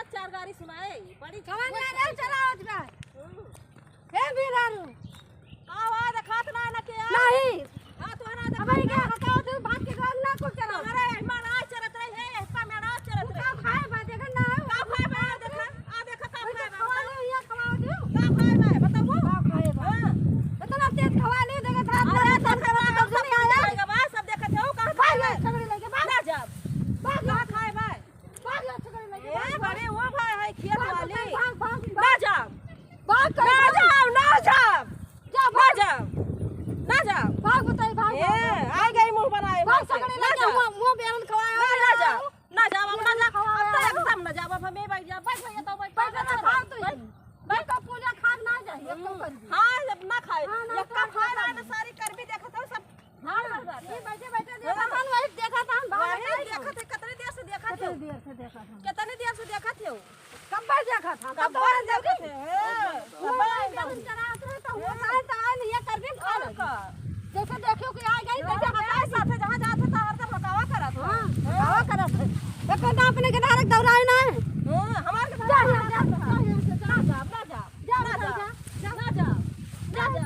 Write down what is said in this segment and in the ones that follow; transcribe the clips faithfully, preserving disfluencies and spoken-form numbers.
चार गाड़ी सुनाए, बड़ी कवन गाड़ी चलावत बा? हम्म। हे बीरारू। का हुआ, देखात ना, ना के यार? नहीं। हाँ, तोहरा अब देखात ये क्या ना। बताओ, तू भात के रोज ना कुछ चलाओ। अरे, एहमा ना चलत रही है, एहमा में ना चलत रही। का खाए बा, देखा ना हो। का खाए बा, देखा, आ देखा, का वही खाए तो बा, खवा बताओ। ले, ये खवा दो। का खाए बा, बताओ। का खाए बा? हाँ। इतना तेज खवा ले, देखा था, अरे, इतना तेज खवा, सब नहीं आया। सब देखा थे, का खाए बा? छगड़ी लेके भाग। ना जा। भाग, का खाए बा? भाग, लच्छा करे लगे, ए, भाग, भाग। बड़े वो भाई है खेत भाग, वाली। भाग, भाग, भाग। ना जाओ। भाग, करे, ना भाग। जाओ, ना जाओ। जा, ना भाग। जाओ। ना जाओ। भाग, बताई, भाग, ए, भाग, भाग। आ गई मुंह बनाए भाग, भाग से। छगड़ी ना लगे, जाओ। मुंह, मुंह बेरन खवाए ना, हो ना ना। जाओ। ना जाओ, अब ना जाओ। खवाए अब तो हो। एकदम ना जाओ। अब हमें बैठ जा। बैठ भैया, तो बैठ, बैठ, बैठ, बैठ, बैठ, बैठ। बैठ। बैठ, बैठ, पूजा खाक ना जाए, ये हम्म। तो कर दिए। हाँ, अब ना खाए। हाँ, ना, यक्का तो खाए ना, ना, ना, सारी कर भी देखत हो सब। हाँ, ये बैठे बैठे देखत हन, वही देखत हन, बाहर वही बैठे देखत है, कितने देर से देखत कितने हो? देर से देखत हन। कितने देर से देखत हो? कब बैठ देखत हन? कब तब बैठ तो देखत है? हाँ, वो कब बैठ बैठ देखत है? चला उतरे तो वो हाँ। साथ आए नहीं, ये कर भी खा और ले। का? जैसे देखियो कि आ गई, हाँ, जैसे हटाए साथे जहाँ जात है, तहाँ हरदम हकावा करत है। हाँ, हाँ। हकावा करत है। एक तो अपने के धारे दौड़ाए ना है। हाँ, हमारे के जा, धारे जा, जा, दौड़ाए जा, ना। जा, जा, जा, जा, जा, ना जा, जा। ना जा, ना जा, ना जा,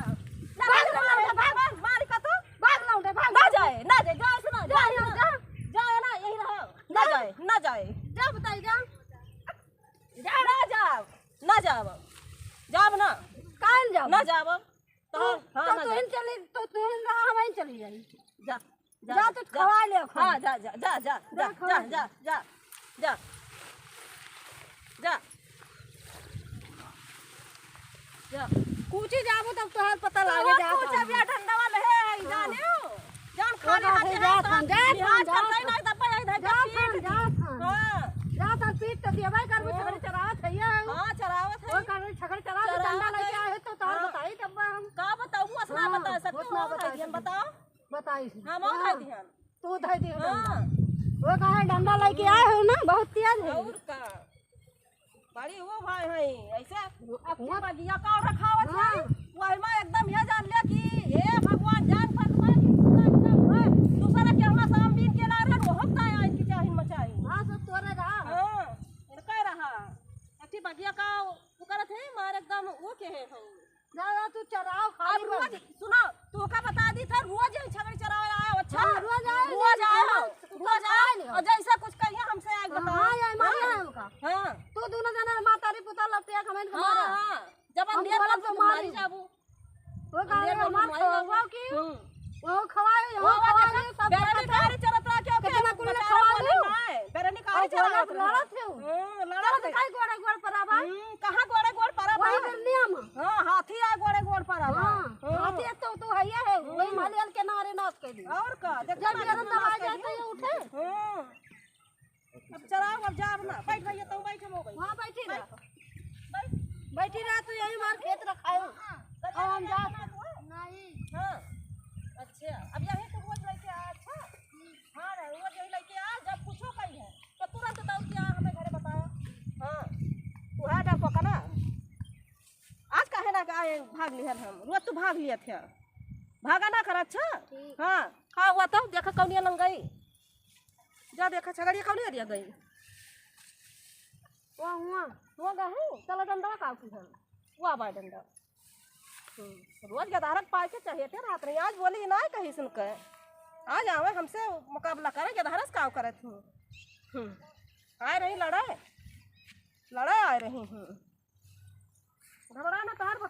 भाग, ना जा, भाग, भाग, भाग, मार का तो। भाग लौंडे, भाग। ना जाए, ना जाए, जाए से ना, जा, जाए से ना। जा। जाए ना, यही रहो। ना जा। जाए, ना जाए। जा बताई, जा। जा। ना जाओ, ना जाओ। जाओ ना। काहे न जाओ? ना जाओ। तो, तो, हाँ, तो ना तू जाओ। इन चली, तो तू इन रहा, हम इन चली जाई। जा, जा, जा, तू जा। खवा ले, खवा। हाँ, जा, जा, जा, जा, जा, जा, खवा जा, ले। जा, जा, जा। जा। कूची जाबो तब तोहार पता लागे तो जात कुछ हन। अब या डंडा वाला है, हाँ। जाने हो? जान वो खाली बात हाथे है, जात हन, जात हन, बिहार जात करता ही हन। नहीं, तब पर यही धर के जात हन, पीट। जात हन। हाँ। जात हन, पीट तो देबे करबो, हाँ। छगड़ी चरावत है ये। हाँ, चरावत है। वो कर छगड़ी चरावत, चरावत डंडा लेके है। आए तो तोहार हाँ। बताई तब हम। का बताऊँ, असना हाँ, बता सकते उतना हो, बता भाई, हम सकते। बताओ। बताई। हाँ, हम हाँ। कह दिहन। तू धइ दिहन हाँ। डंडा। वो कहे डंडा लेके आए हो ना, बहुत तेज है। और का? बड़ी वो भाई है, ऐसे वो अक्की बगिया का रखावत हाँ। है, वही में एकदम ये जान ले कि हे भगवान, जान भगवान की पूरा एकदम है, दूसरा के हमरा साम बीन के ला रहन, वो हम ताय आइन के चाहिन मचाई। हाँ, सब तोरे रहा। हाँ, उनका रहा। अक्की बगिया का वो करत है, मार एकदम वो के है हो। ना, ना, तू चराव अब खाली रोज, बस। सुनो, तू का बता दी था, रोज यही छगड़ी चरावे आयो, अच्छा? हाँ, रोज आए, रोज रोज आए, आए, रोज तू रोज आए। आए नहीं। और जैसा कुछ कहिए हमसे आए हाँ, बताओ। हाँ, ये मार हाँ। है उनका। हाँ। तू दोनों जना माता री पुता लपटिया खमेन के हाँ, मारा। हाँ। जब हम अंधेर गलत रात में मारी मारी। जाबू। वो अंधेर गाड़ी रात में हमार मारी जाबू। खवाओ की? हम्म। वो खवाए, वो वो खवाए, देखा, सब बेरनी देखा। कारी चरत रहा, क्यों कितना के कुल बचारा खवाए बोले हो? ना है, बेरनी कारी और चरत बोला रहा। लड़त है वो। हम्म, लड़त चल है। काहे गोड़े गोड़ पर आबा? हम्म, कहाँ गोड़े गोड़ पर आबा? वही दुनिया में। हाँ, हाथी आए गोड़े गोड़ पर आबा। हाँ, हम्म। हाथी तो, तो है ही है, वही हम्म। मालियल के नारे नाच के लिए। और का? देखो जब ना, बेरन कितना दबाए नाच जाए के तो लिए। ये उठे। हम्म। अब चलाओ, अब जाओ ना। बैठ भैया, तुम बैठ, हम हो गई। हाँ, बैठी रह। बैठ। बैठ। बैठी रह, तू यही मार खेत रखायो। हाँ, अब हम जात। नहीं। हाँ। अच्छा, अब यही तो रोज लेके आ, अच्छा? हाँ, रोज यही लेके आ, जब कुछो कही है, तो तुरंत दौड़ के आ, हमें घरे बताओ। हाँ, तू है डर पकड़ा। आज काहे ना आए, भाग लिहन हम, रोज तू भाग लिया थे। भागा ना कर, अच्छा? ठीक। हाँ, हाँ, हुआ तो, देखा कौनिया लंग गई। जा देखा, छगड़िया कौनिया दिया गई। वाह, हुआ, हुआ गए हैं, चलो डंडा का की हम। वाह, बा डंडा। हम्म, रोज गदहरक पाए के चाहिए थे रात में। आज बोली ना कहीं सुन के। आज आवे हमसे मुकाबला करे, गदहरस काव करत हूँ। हम्म, आए रही लड़े, लड़े आए रही हूँ। घबरा ना, तोहार